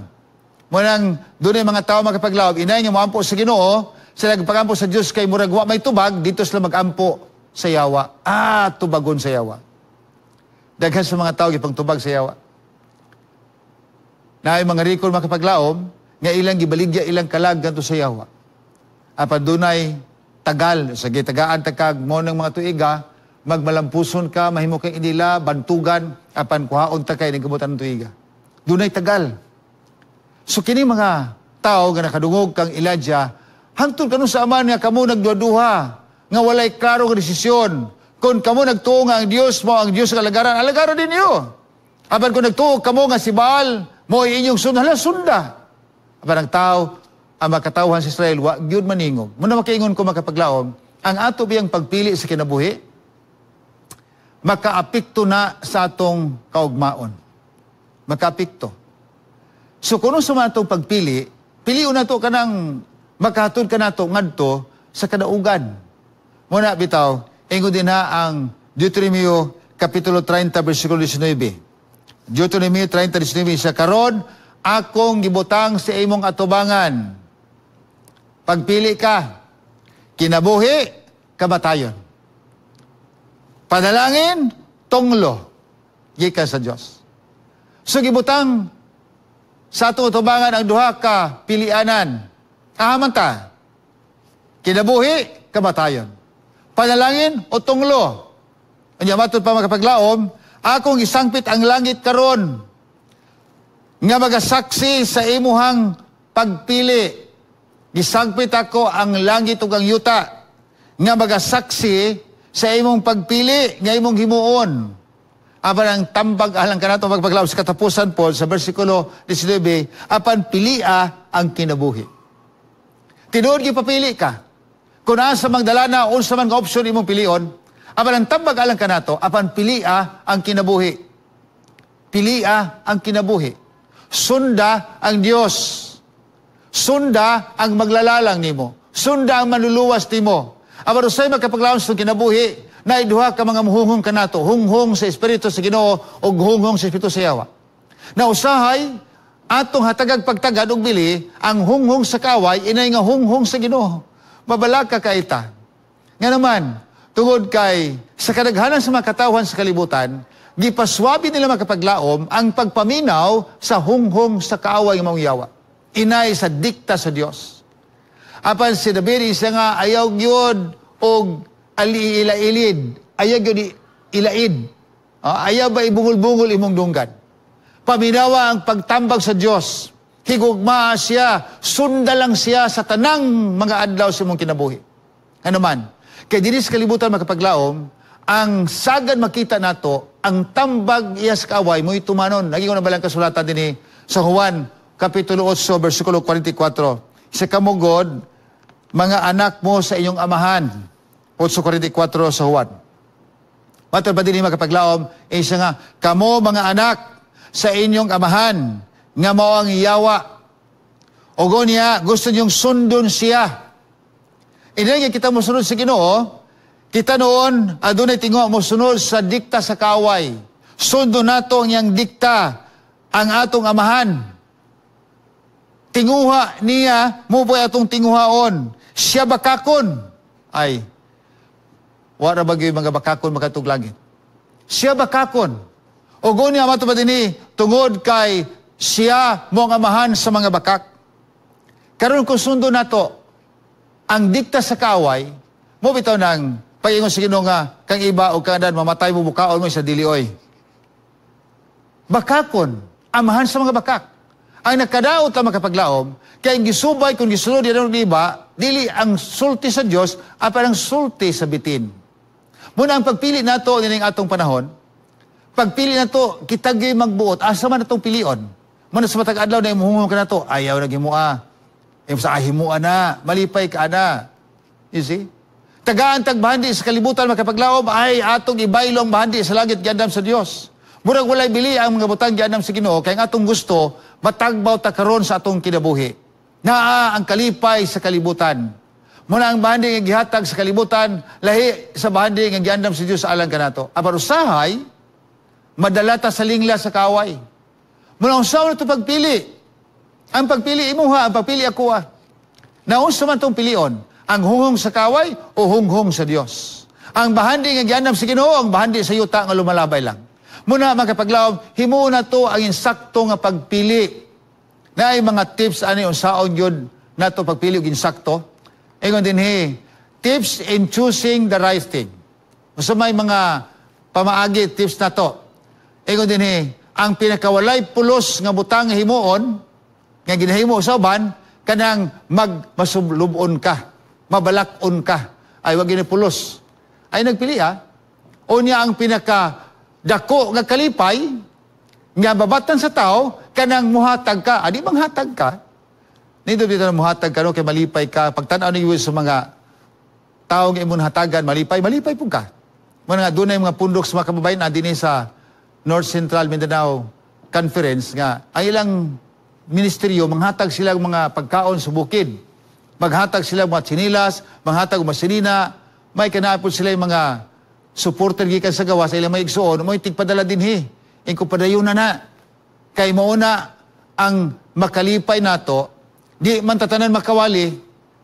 [SPEAKER 1] Munang dunay mga tao makapaglaom, inay nga moampo sa Ginoo, sila nagpagampo sa Diyos kay murag wa may tubag, dito sila magampo sa yawa. Ah, tubagon sa yawa. Daghan sa mga tao gipangtubag sa yawa. Na ay mga rikon makapaglaom, nga ilang gibaligya ilang kalag ganto sa yawa. Apan dunay tagal, sa gitagaan takag mo ng mga tuiga, magmalampuson ka, mahimo kay inila, bantugan, apan kuhaon ta kay nagkabutan ng tuiga. Dunay tagal. So kini mga tao nga nakadungog kang Elijah, "Hangtod kanusa man nga kamo nagduha-duha, nga walay klaro nga desisyon? Kung kamo nagtuo nga ang Dios mo ang Dios nga alagaran, alagaran ninyo. Apan kung nagtuo kamo nga si Baal mo inyong sunda, hala, sunda." Apan ang tao, ang makatawhan sa Israel, wa gyud maningog. Muna makaingon ko makapaglaom, ang ato biyang pagpili sa kinabuhi, makaapekto na sa atong kaugmaon. Makaapekto. So kung sa mga atong pagpili, piliun na to kanang makahatod ka nato ngadto sa kadaugan. Muna bitaw, ingon din na ang Deuteronomio Kapitulo 30, versikulo 19. Deuteronomio 30:19 sa "Karon akong gibutang sa imong atubangan. Pagpili ka, kinabuhi, kamatayon. Panalangin, tonglo, gikan sa Dios." So gibutang sa atong atubangan ang duha ka pilianan. Ahaman ta? Kinabuhi, kamatayon. Panalangin o tonglo. Anya matod pa makapaglaom, "Akong isangpit ang langit karon nga magasaksi sa imuhang pagpili. Gisangpit ako ang langit ug ang yuta nga magasaksi sa imong pagpili nga imong himuon." Apan ang tambag alang kanato magpaglaom sa katapusan po sa versikulo 19, "Apan pilia ang kinabuhi." Tinuod gipapili ka. Kung asa mang dala unsa man nga option imong pilion, apan ang tambag alang kanato, apan pilia ang kinabuhi. Pilia ang kinabuhi. Sunda ang Dios. Sunda ang maglalalang nimo. Sunda ang manluluwas nimo. Apan usay magkapaglaom sa kinabuhi, na duha ka mga muhunghong kanato, hunghong sa espiritu sa Ginoo ug hunghong sa espiritu sa yawa. Na usahay atong hatagag pagtagad og bili ang hunghong sa kaway inay nga hunghong sa Ginoo. Mabalaka ka ita. Nga naman, tungod kay sa kadaghanan sa mga katawhan sa kalibutan, gipaswabi nila makapaglaom ang pagpaminaw sa hunghong sa kaaway nga maong yawa. Inay sa dikta sa Dios. Apan si David isa nga ayaw gyud og aliila-ilid. Ayaw gyud ilaid. Ayaw ba ibungol-bungol imong dunggan. Paminawa ang pagtambag sa Dios. Higugmaa siya, sunda lang siya sa tanang mga adlaw sa imong kinabuhi. Ano man, kay dinhi sa kalibutan, makapaglaom, ang sagad makita nato, ang tambag iya sa kaaway mo'y tumanon. Naging na balang kasulatan dinhi sa Juan, Kapitulo 8, versikulo 44. Sa kamugod, mga anak mo sa inyong amahan. 8.44 sa Juan. Matod pa dinhi, makapaglaom, isa nga, kamo mga anak sa inyong amahan, nga mao ang yawa. O niya, gusto niyong sundon siya. Hindi nga kita mosunod sa Ginoo, kita noon, adunay tingo mosunod sa dikta sa kaaway. Sundon nato ang iyang dikta, ang atong amahan. Tinguha niya, mo atong tinguhaon. Siya bakakon. Ay, wala ba mga bakakon makatug langit? Siya bakakon. O niya mato ba dinhi, tungod kay siya mo ang amahan sa mga bakak. Karon kung sundo nato ang dikta sa kaaway, mo bitaw nang pagingon sa Ginoo nga kang iba o kandan mamatay mo, bukaon mo sa dilioy. Bakakon, amahan sa mga bakak. Ang nakadaot ang makapaglaom, kay ang gisubay kung gisunod yan ng iba, dili ang sulti sa Dios, apan ang sulti sa bitin. Muna ang pagpili nato nining atong panahon, pagpili nato, kita gyud magbuot, asa man atong pilion. Muna sa matag adlaw na imuhunong ka nato, ayaw na gimua. Imo sa ahimua na, malipay ka na. You see? Tagaan tag bahandi sa kalibutan, makapaglaom, ay atong ibaylo ang bahandi sa langit giandam sa Dios. Murag walay bili ang mga butang giandam sa Ginoo kay ang atong gusto matagbaw ta karon sa atong kinabuhi. Naa ang kalipay sa kalibutan. Muna ang bahandi nga gihatag sa kalibutan lahi sa bahandi nga giandam sa Dios alang kanato. Apan usahay madala ta sa lingla sa kaaway. Muna unsa na to pagpili? Ang pagpili imuha, ang pagpili ako ah. Naunsa man tong pilion? Ang hunghong sa kaway o hunghong sa Dios? Ang bahandi nga giandam sa Ginoo, ang bahandi sa yuta nga lumalabay lang. Muna makapaglaom, himuon na to ang insakto nga pagpili. Naay mga tips ani unsaon gyud nato pagpili og insakto. Ingon dinhi, tips in choosing the right thing. Unsa may mga pamaagi, tips nato? Ingon dinhi, ang pinakawalay pulos nga butang nga himuon nga ginahimo sa uban kanang magmasublubon ka, mabalak-on ka, ay wag gini pulos. Ay nagpili ah. Unya ang pinaka dako nga kalipay nga babatan sa tao kanang muhatag ka. Adi bang hatag ka? Nindot dito na muhatag ka no kay malipay ka. Pagtan-aw ninyo sa mga tao nga imong hatagan, malipay, malipay pud ka. Muna nga dunay mga pundok sa mga kababayan na dinhi sa North Central Mindanao Conference nga ang ilang ministeryo manghatag sila og mga pagkaon sa bukid. Maghatag sila og mga tsinilas, manghatag og mga sinina, may kanapod sila yung mga supporter gikan sa gawas sa ilang mga igsuon, mo tigpadala dinhi. Ingko padayon na na. Kay mauna ang makalipay nato, di man tatanan makawali,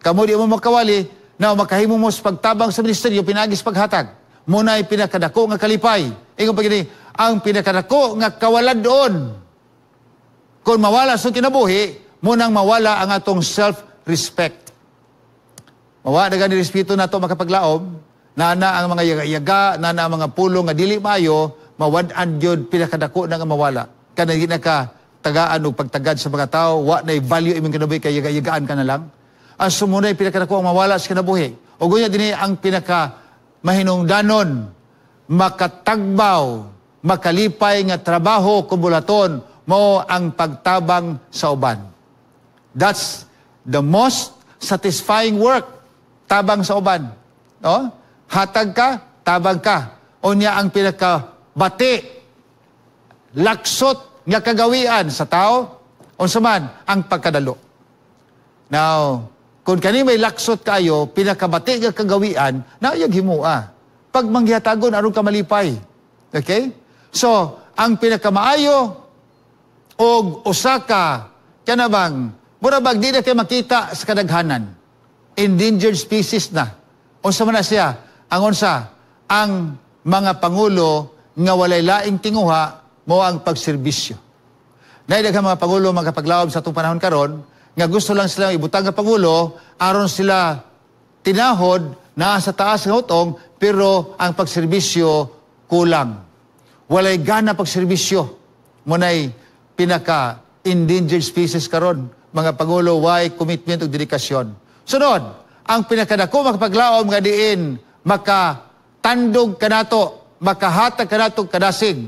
[SPEAKER 1] kamo di mo makawali, na makahimo mo sa pagtabang sa ministeryo, pinagis paghatag. Muna ay pinakadako nga kalipay. Ingon pa gini, ang pinakadako nga kawaladon. Kung mawala sa kinabuhi, munang mawala ang atong self-respect. Mawala na gani respeto nato, makapaglaom, nana ang mga yaga-yaga, nana ang mga pulong nga dili maayo, mawad-an gyud pinakadako na nga mawala. Kana di na ka tagaan og pagtagad sa mga tao, wa na value imong kinabuhi kay yaga-yagaan ka na lang. Ang sumunay pinakadako ang mawala sa kinabuhi. O gunya dinhi ang pinaka mahinungdanon, makatagbaw, makalipay nga trabaho kumbulaton mo ang pagtabang sa uban. That's the most satisfying work, tabang sa uban. No? Hatag ka, tabang ka. Unya ang pinakabati, laksot nga kagawian sa tao, unsa man ang pagkadalo. Now, kung kani may laksot kayo, pinakabati nga kagawian, naayag himua. Pag manggihatagon, aron ka malipay. Okay? So, ang pinakamaayo og usa ka kanabang mura bag di na kay makita sa kadaghanan. Endangered species na. Unsa man na siya? Ang unsa? Ang mga pangulo nga walay laing tinguha mo ang pagserbisyo. Naay daghang mga pangulo, makapaglaom, sa atong panahon karon nga gusto lang sila ibutang nga pangulo aron sila tinahod Naa sa taas nga hutong, pero ang pagserbisyo kulang. Walay gana pagserbisyo. Munay pinaka endangered species karon, mga pangulo, way commitment ug dedikasyon. Sunod, ang pinakadako, makapaglaom, nga diin makatandog kanato, makahatag kanato kadasig,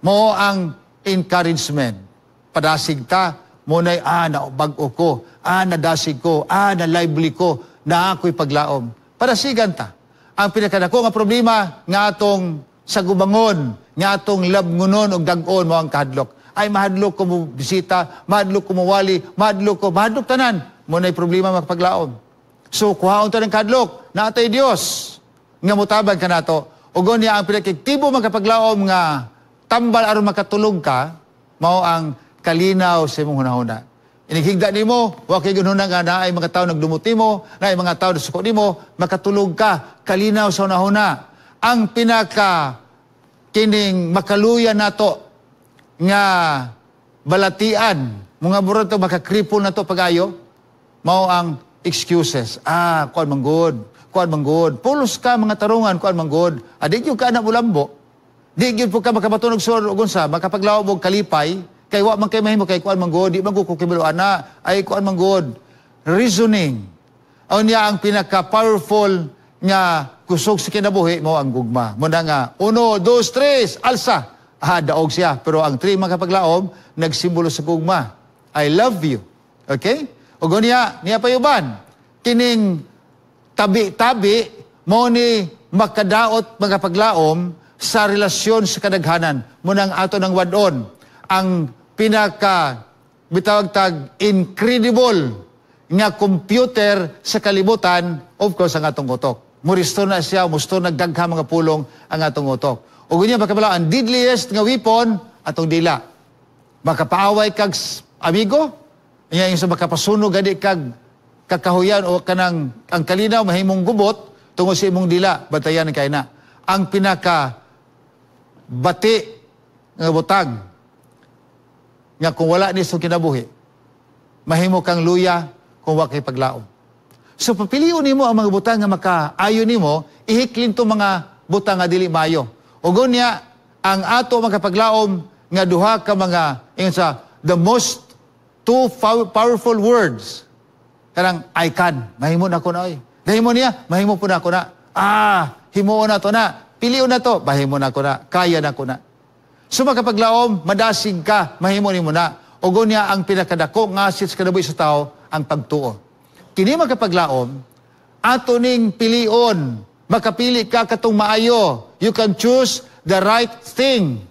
[SPEAKER 1] mo ang encouragement. Padasig ta, munay na bag-o ko, nadasig ko, na lively ko, na ako'y paglaom. Padasigan ta. Ang pinakadako nga problema nga atong sagubangon, nga atong labngunon og dag-on, mo ang kahadlok. Ay, mahadlok ko mo bisita, mahadlok ko mo wali, mahadlok ko, mahadlok tanan. Mo na'y problema makapaglaom. So, kuhaon ta ng kahadlok, naatay Dios nga mutabang kanato. Ug niya ang pinakektibo makapaglaom nga tambal aron makatulog ka, mao ang kalinaw sa imong hunahuna. Inighigda nimo, wa kay gunhuna nga naay mga tao nagdumot nimo, naay mga tao nasuko nimo, makatulog ka, kalinaw sa hunahuna. Ang pinaka kining makaluya nato nga balatian, mga murag to makakripol na to pagayo, mao ang excuses. Ah, kuan man gud, kuan man gud. Pulos ka mga tarungan, kuan man gud. Adi gyud ka na mulambo. Di gyud po ka makapatunog sa ug unsa, makapaglaom og kalipay, kay wa man kay mahimo kay kuan man gud, di man gud ko kibalo ana, ay kuan man gud. Reasoning. Unya ang pinaka powerful nga kusog sa kinabuhi mo ang gugma. Muna nga, uno, dos, tres, alsa. Ah, daog siya. Pero ang three, makapaglaom, nagsimbolo sa gugma. I love you. Okay? O niya, niya payuban. Kining tabi-tabi, mo ni makadaot makapaglaom sa relasyon sa kadaghanan. Munang ato ng wadon. Ang pinaka bitawag tag incredible nga computer sa kalibutan, of course, ang atong utok. Muristo na siya, musto nagdagha mga pulong ang atong utok. O ganyan, makabala, ang deadliest nga weapon, atong dila. Makapaaway kag amigo, iya yung sa makapasunog gani kag kakahuyan o kanang ang kalinaw mahimong gubot tungod sa imong dila, batayan kay na. Ang pinaka bati nga butang nga kung wala ni sa kinabuhi, mahimo kang luya kung wa kay paglaom. So papilion nimo ang mga butang nga makaayo nimo, ihiklin to mga butang nga dili maayo. Ug unya ang ato makapaglaom nga duha ka mga ingon sa the most two powerful words, kanang "I can", mahimo na ko na oy. Nahimo niya, mahimo po na ako na. Ah, himuon na to na. Pilion na to, mahimo na ko na. Kaya na ko na. So makapaglaom, madasig ka, mahimo nimo na. Ug unya ang pinakadako nga asset sa kinabuhi sa tao, ang pagtuo. Kini makapaglaom, ato ning pilion. Makapili ka katong maayo. You can choose the right thing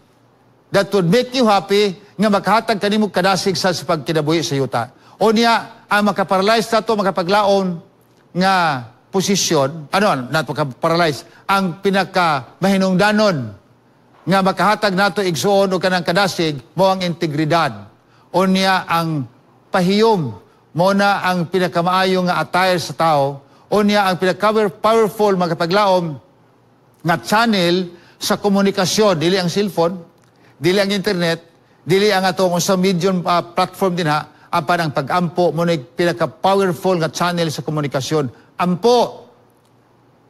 [SPEAKER 1] that would make you happy nga makahatag kanimo kadasig sa pagkinabuhi sa yuta. O niya, ang makaparalyze nato makapaglaom nga posisyon, ano, not makaparalyze, ang pinaka mahinungdanon nga makahatag nato igsuon o kanang kadasig mo ang integridad. O niya ang pahiyom mo na ang pinakamaayo nga attire sa tao. O niya ang pinaka powerful makapaglaom nga channel sa komunikasyon, dili ang cellphone, dili ang internet, dili ang atong usa medium platform dinha, apan ang pag-ampo mo na pinaka powerful nga channel sa komunikasyon. Ampo,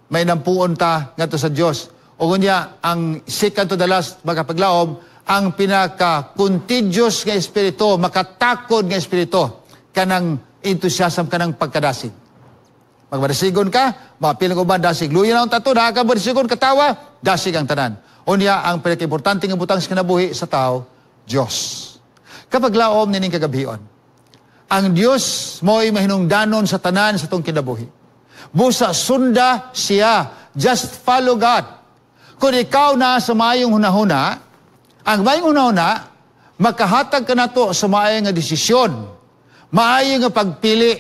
[SPEAKER 1] may nampuon ta ngadto sa Dios. O unya ang second to the last makapaglaom, ang pinaka contagious nga espiritu, makatakod nga espiritu, kanang enthusiasm, kanang pagkadasig. Magmadasigon ka, mapil ko ba dasig. Luya na ang tato, nakakabadasigon, katawa, dasig ang tanan. Unya, ang pinaka-importante nga butang sa kinabuhi sa tao, Diyos. Kapag laom nining kagabion, ang Diyos mo'y mahinungdanon sa tanan sa itong kinabuhi. Busa sunda siya. Just follow God. Kung ikaw na sa maayong hunahuna, ang maayong hunahuna, makahatag ka na to sa maayong nga desisyon. Maayo nga pagpili.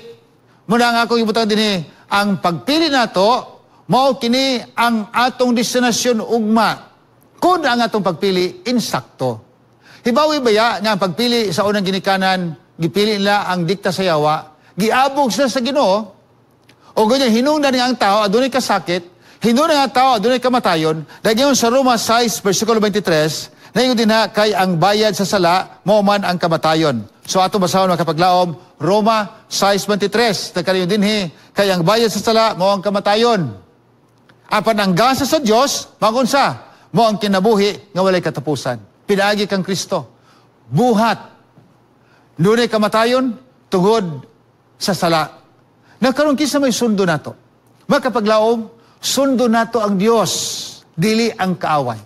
[SPEAKER 1] Muna nga akong ibutang din ang pagpili nato, mao kini ang atong destinasyon ugma. Kung ang atong pagpili, insakto. Hibawi baya nga ang pagpili sa unang ginikanan, gipili nila ang dikta sa yawa, giabog sila sa Ginoo, o ganyan, hinungdan nga ang tao, adunay kasakit, hinungdan nga ang tao, adunay kamatayon, dahil sa Roma 6, versikulo 23, naingon din na, kay ang bayad sa sala, mao man ang kamatayon. So ato basahon, makapaglaom, Roma 6:23, nagkanayon dinhi, kay ang bayad sa sala, mao ang kamatayon. Apan ang gasa sa Dios, magunsa, mao ang kinabuhi nga walay katapusan. Pinaagi kang Kristo. Buhat. Dunay kamatayon tungod sa sala. Nakaroon kinsa may sundo nato? Makapaglaom, sundo nato ang Dios, dili ang kaaway.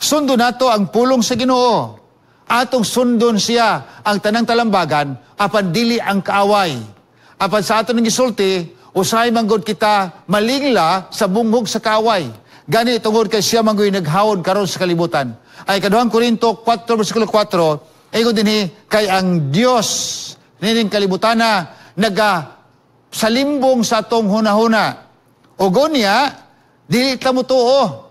[SPEAKER 1] Sundo nato ang pulong sa Ginoo. Atong sundon siya ang tanang talambagan, apan dili ang kaaway. Apan sa ato ng gisulti, usahay manggod kita malingla sa bunghog sa kaaway. Gani tungod kay siya manggoy naghawod karon sa kalibutan. Ay kaduhang Korinto 4 versikulo 4, ingon dinhi kay ang Dios nining kalibutana naga salimbong sa atong hunahuna. O gonya, dili ta motuo.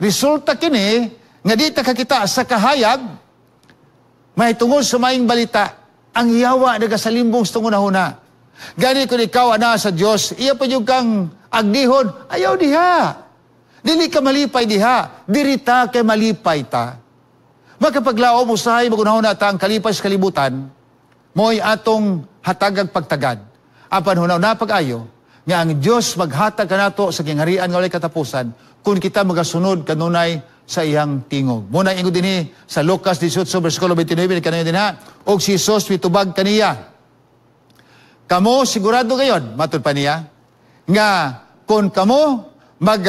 [SPEAKER 1] Resulta kini nga di ta kakita sa kahayag mahitungod sa maayong balita, ang yawa nagasalimbong sa hunahuna. Gani kung ikaw ana sa Dios, iya pa jud kang agdihon, ayaw diha. Dili ka malipay diha, dirita kay malipay ta. Makapaglaom usahay magunahuna ta ang kalipay sa kalibutan, mo'y atong hatagag pagtagad. Apan hunaw na pag-ayo, nga ang Dios maghatag kanato sa gingharian nga walay katapusan kung kita magasunod kanunay sa iyang tingog. Muna ingon dinhi sa Lucas 18 versikulo 29 kanayon dinha, og si Jesus mitubag kaniya. Kamo sigurado gayon, matud pa niya, nga kung kamo mag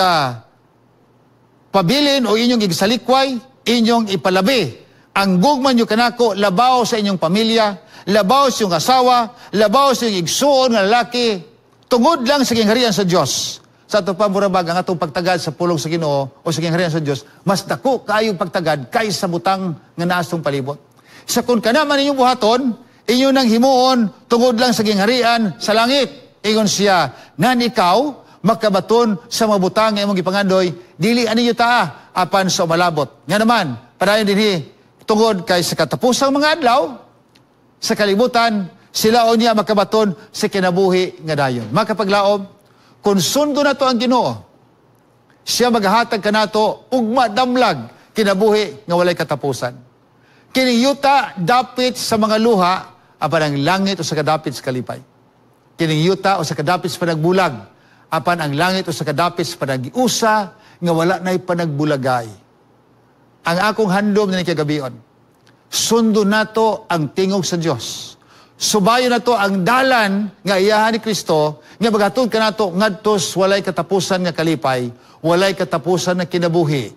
[SPEAKER 1] pabilin o inyong igsalikway, inyong ipalabi ang gugma nyo kanako labaw sa inyong pamilya, labaw sa inyong asawa, labaw sa inyong igsuon nga lalaki, tungod lang sa gingharian sa Dios. Sa ato pa murabag ang atong pagtagad sa pulong sa Ginoo o sa gingharian sa Dios, mas dako kaayong pagtagad kaysa butang nga naa sa palibot. Sa kung kana man inyong buhaton, inyo nang himuon tungod lang sa gingharian sa langit. Ingon siya, nan ikaw makabaton sa mga butang nga imong gipangandoy, dili ani yuta apan sa umalabot. Nga naman, padayon dinhi tungod kay sa katapusang mga adlaw sa kalibutan, sila unya makabaton sa kinabuhi nga dayon. Makapaglaom, kung sundo na to ang Ginoo, siya maghatag kanato ugma damlag kinabuhi nga walay katapusan. Kining yuta dapit sa mga luha, apan ang langit usa ka dapit sa kalipay. Kining yuta usa ka dapit sa panagbulag, apan ang langit usa ka dapit sa panagiusa nga wala na'y panagbulagay. Ang akong handom na kagabion, sundo nato ang tingog sa Dios. Subayon nato ang dalan nga iyahan ni Kristo nga magatud kanato ngadto sa walay katapusan nga kalipay, walay katapusan nga kinabuhi.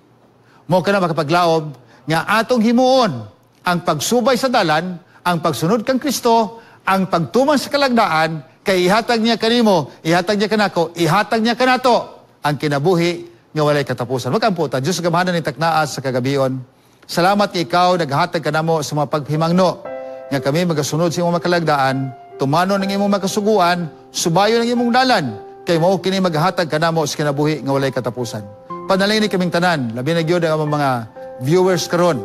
[SPEAKER 1] Mao kana makapaglaom nga atong himuon ang pagsubay sa dalan, ang pagsunod kang Kristo, ang pagtuman sa kalagdaan, kay ihatag niya kanimo, ihatag niya kanako, ihatag niya kanato ang kinabuhi nga walay katapusan. Magampo ta, Diyos gamhanan ni taknaas sa kagabion. Salamat nga ikaw naghatag kanamo sa mga paghimangno nga kami magasunod sa imong makalagdaan, tumanon ang imong makasuguan, subayon ang imong dalan, kay mao kini maghatag kanamo sa kinabuhi nga walay katapusan. Panalangin kaming tanan, labi na gyud ang among mga viewers karon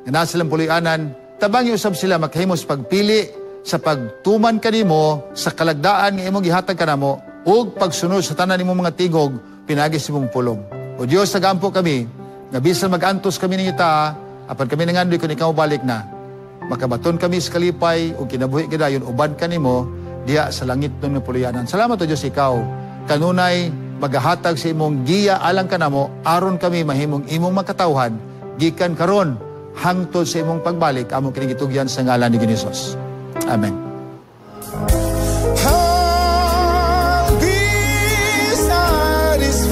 [SPEAKER 1] nga naa silang puloy-anan, tabangi usab sila makahimo sa pagpili sa pagtuman kanimo sa kalagdaan nga imong gihatag kanamo ug pagsunod sa tanan nimong mga tingog pinaagi sa imong pulong. O Dios, nagampo kami nga bisan magantos kami ning yuta, apan kami nangandoy kung ikaw balik na, makabaton kami sa kalipay ug kinabuhi gidayon uban kanimo diha sa langit nun nga puloy-anan. Salamat o Dios, ikaw kanunay magahatag sa imong giya alang kanamo aron kami mahimong imong makatawhan gikan karon hangtod sa imong pagbalik. Among kini gitugyan sa ngalan ni Hesus. Amen.
[SPEAKER 2] I'll be satisfied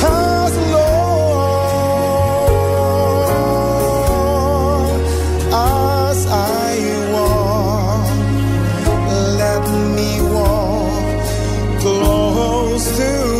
[SPEAKER 2] as long as I walk. Let me walk close to